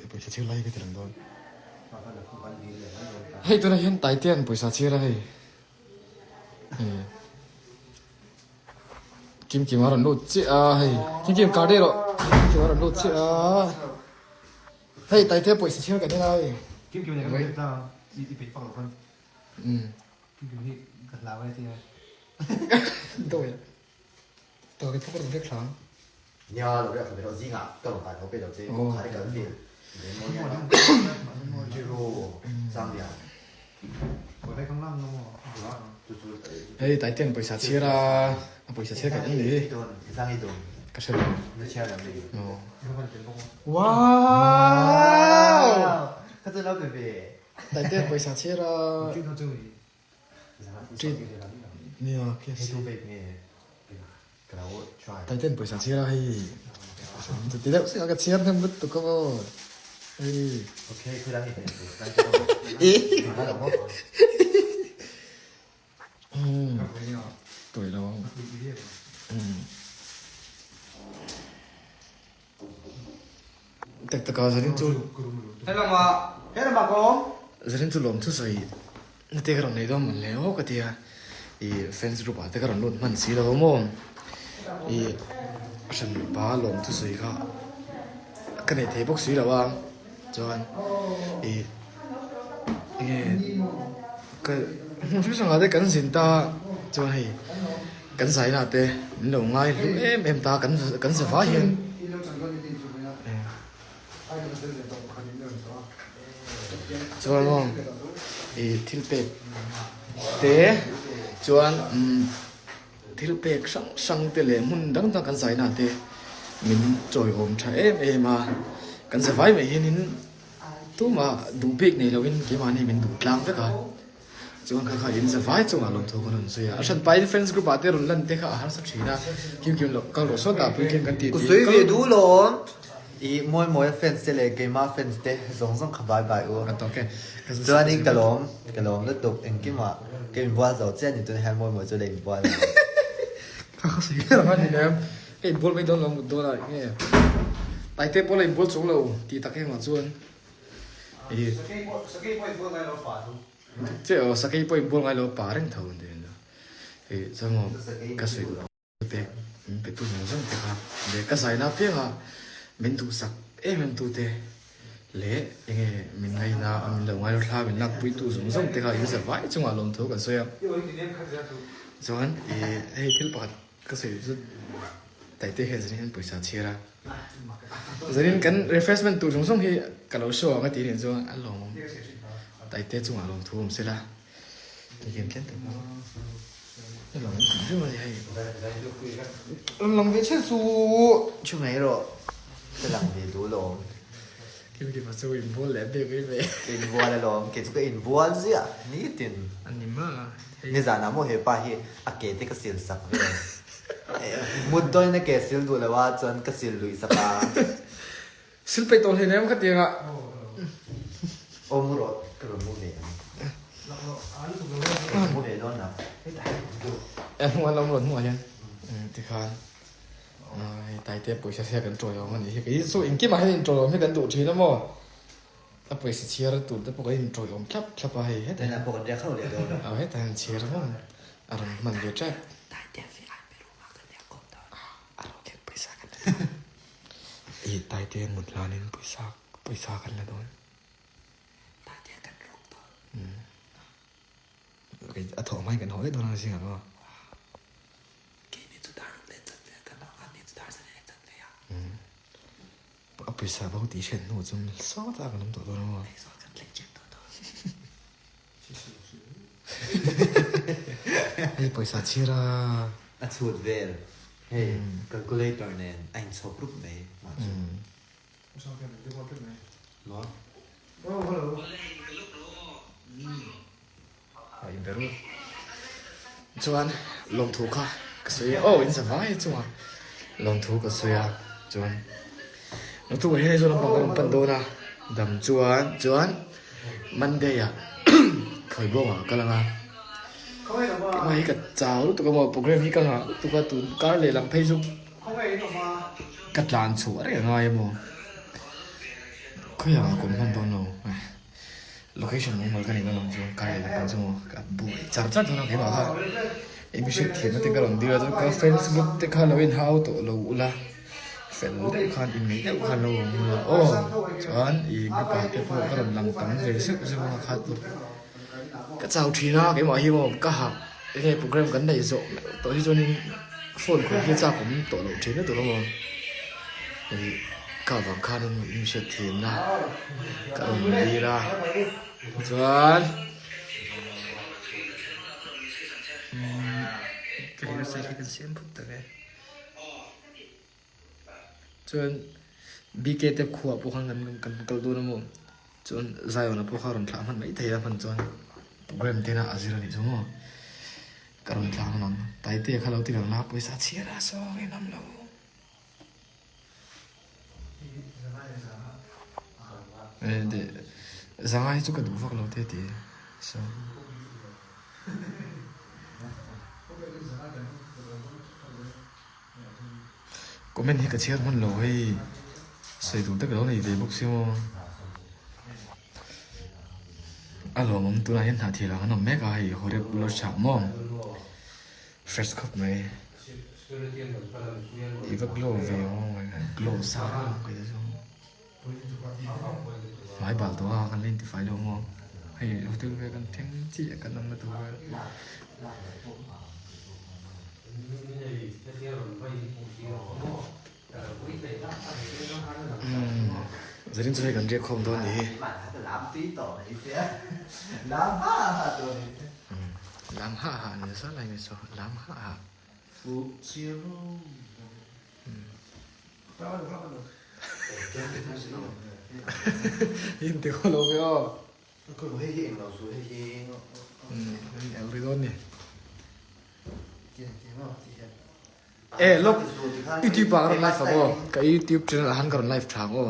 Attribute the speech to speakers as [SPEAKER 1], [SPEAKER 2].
[SPEAKER 1] pawisa chhiar lai hi ka ti lang dawn. Hei tunah hian Taitea'n pawisa chhiar a hei. Hei. Kim Kim a rawn lut chiah a hei. Kim Kim kar daih rawh. Kim Kim a rawn lut chiah a. Hei Taitea pawisa chhiar kan en a hei.
[SPEAKER 2] Kim Kim nen kan lut tlang a i peih fak loh khan. Kim Kim hi ka hlau e tia.
[SPEAKER 1] Dawi a. Tawk i phawk rawn vek thla.
[SPEAKER 3] Nia lo riak thla ve zingah ka rawn kai tho pe lo che kawngkhar i kal vel Sanglian.
[SPEAKER 1] Hei Taitean pawisa chhiar a, a pawisa chhiar kan en leh hi. Ka hre lo. Wow! Taitean pawisa chhiar a. Nia KFC. Taitean pawisa chhiar a hei. Chuti deuh sek a ka chhiar hnem lutuk a maw. Hei. Umm tawih lo ang. Umm. Tak tak a zanin chu zanin chu lawm chu sawi na te ka rawn nei dawn mawn le aw ka ti a ih fans group ah te ka rawn lut hman si lo a maw ih a hran pa lawm chu sawi kha ka nei thei bawk si lo a chuan ih enge ka hmun hrang hrang ah te kan zin ta chuan hei. Kan zaina te min lo ngai hlu em em ta kan kan za vai hian. Chuan maw ih thil pek te chuan umm thil pek hrang hrang te leh hmun dang dang kan zaina te min chawiawm tha em em a kan za vai mai hianin tumah duh bik nei lovin keimahni min duh tlang vek a. Chuan kha kha in za vai chungah lawmthu kan rawn zui a, a hran pain fans group ah te rawn lan te kha a harsa thin a, kim kim lo kal rawh sawt a puitling kan tih
[SPEAKER 3] Ku
[SPEAKER 1] tih
[SPEAKER 3] sawi
[SPEAKER 1] kal
[SPEAKER 3] ve duh lawm. I mawi mawi a fans te leh keimah fans te zawng zawng kha bye bye u.
[SPEAKER 1] A tawk e. Ka zu
[SPEAKER 3] Chuanin ka lawm, ka lawm lutuk engkimah ka inbual zo chiah ni tunah hian mawi mawi chu la inbual ang.
[SPEAKER 1] Kha kha sawi ber ang a ni lem. Ka inbual mai dawn lo mut dawn a enge Taite pawh la inbual chung lo tih tak engah chuan i Che aw sakei pawh inbual ngai lo a pa reng tho an ti nia. Hei chuan maw ka sawi duh pek min pe tu zawng zawng te kha leh ka zaina apianga min duhsak em em tu te leh enge min ngaina a min lo ngai lo thla min lakpui tu zawng zawng te kha in za vai chungah lawmthu kan sawi a. Chuan ih hei thil pakhat Ka sawi chu Taite hian zanin hian pawisa a chhiar a, zanin kan refreshment tur zawng zawng hi ka lo show ang a tih nen chuan a lawmawm. Taite chungah lawmthu awm sela ti hian tlem tlem a a lawmawm hrim hrim a ni hei. Rawn lang ve chhe chu.
[SPEAKER 3] Thu mai rawh, ka lang ve duh lawm.
[SPEAKER 1] Kim kima chu inbual leh bik mai mai.
[SPEAKER 3] Ka inbual alawm, kei chu ka inbual ziah nitin.
[SPEAKER 1] A ni ma.
[SPEAKER 3] Nizanah maw hepa hi a ke te ka sil sak ve. Mut dawnin a ke sil duh lo a, chuan ka sil luih sak a.
[SPEAKER 1] Sil peih tawh hleinem kha tiang ah.
[SPEAKER 3] Aw mu rawh, ka rawn mu ve ang. Ka mu ve dawn a.
[SPEAKER 1] A hnungah an awm rawn hmuh ah hian tikhan hei Taite pawisa chhiar kan tawiawm a nih hi. Kei chu engkimah hian intawiawm hi kan duh thin a maw. A pawisa chhiar tur te pawh kan intawiawm thlap thlap a hei hetah hian
[SPEAKER 3] pawh kan riak ho leh dawn a.
[SPEAKER 1] Aw hetah hian chhiar vang a rawn hman ve tep.
[SPEAKER 4] Taite VIP room ah kan riak khawm dawn.
[SPEAKER 1] A ro khian pawisa kan la dawn. Ih Taite mut hlanin pawisa pawisa kan la dawn.
[SPEAKER 4] Taite kan rawk dawn.
[SPEAKER 1] A thawh hmain kan haw leh dawn a zingah maw.
[SPEAKER 4] Keini chu dar ruk leh chan ve a kan lo a ni chu dar zan leh chan ve a.
[SPEAKER 1] A pawisa bo tih hriat hnu chu sawtah kan awm tawh dawn a maw?
[SPEAKER 4] Aizawl kan thleng ṭep tawh dawn.
[SPEAKER 1] Hei pawisa chhir a.
[SPEAKER 3] A chhut vel hei calculator nen a inchhawp rup mai mah chu.
[SPEAKER 1] A inbe rut. Chuan lawmthu kha ka sawi a, aw in za vai chunga lawmthu ka sawi a, chuan lawmthu ka hei zawn lampang ka rawn pan dawn a, dam chuan chuan Monday ah khawi bawngah ka kal ang a, keimah hi ka chau lutuk a maw program hi ka nghah lutuk a tun kar lehlam phei chu ka tlan chhuah reng a ngai a maw. Khawiah ah kawm hman dawn lo location mumal ka neihna lam chu kai leh lam chu maw ka buai char char dawn a keimah kha eng hriat thiamna te ka rawn dil a chuan ka fans group te kha lo inhau tawh lo ula fel deuh khan inngeih deuh khan lo awm ula aw chuan ih group ah te pawh ka rawn lang tam ve zeuh zeuh a kha chu ka chau thin a keimah hi maw ka hah enge program kan neih zawh meuh tawh hi chuanin phone khawih hi chak awm tawh loh thin lutuk a maw ih ka vang khanin in hriat thiamna ka rawn dil a chuan umm ka hairstyle hi kan siam phut ta ve chuan BK te khuah pawh khan kan kan kal dawn a maw chuan Zion-a pawh kha a rawn thlah hman mai thei a hman chuan program te na a zir a nih chu maw ka rawn thlah hman ang Taitea kha lo ti reng la pawisa chhiar a sawi ngam lo. Zanga hi chu ka duh vak lo te ti so. Comment hi ka chhiar hman lo hei sawi tur te ka lo nei ve bawk sia maw. A lawmawm tunah hian hnahthial ang an awm mek a hei Horeb Lodge ah maw. Fresh khawp mai. I va glow ve aw glow sa reng ang kei chu. Hmai bal tawh a kan la intifai lo maw hei hotel vel kan thleng chiah kan awmna tur vel. Umm zanin chu hei kan riak khawm dawn ni hi. Lam ha ha ni nasa lai mai saw lam ha ha. In ti khaw lo ve aw. Umm el ri dawn ni. E lawk youtube ah ka rawn live ang aw ka youtube channel ah khan ka rawn live tha ang aw.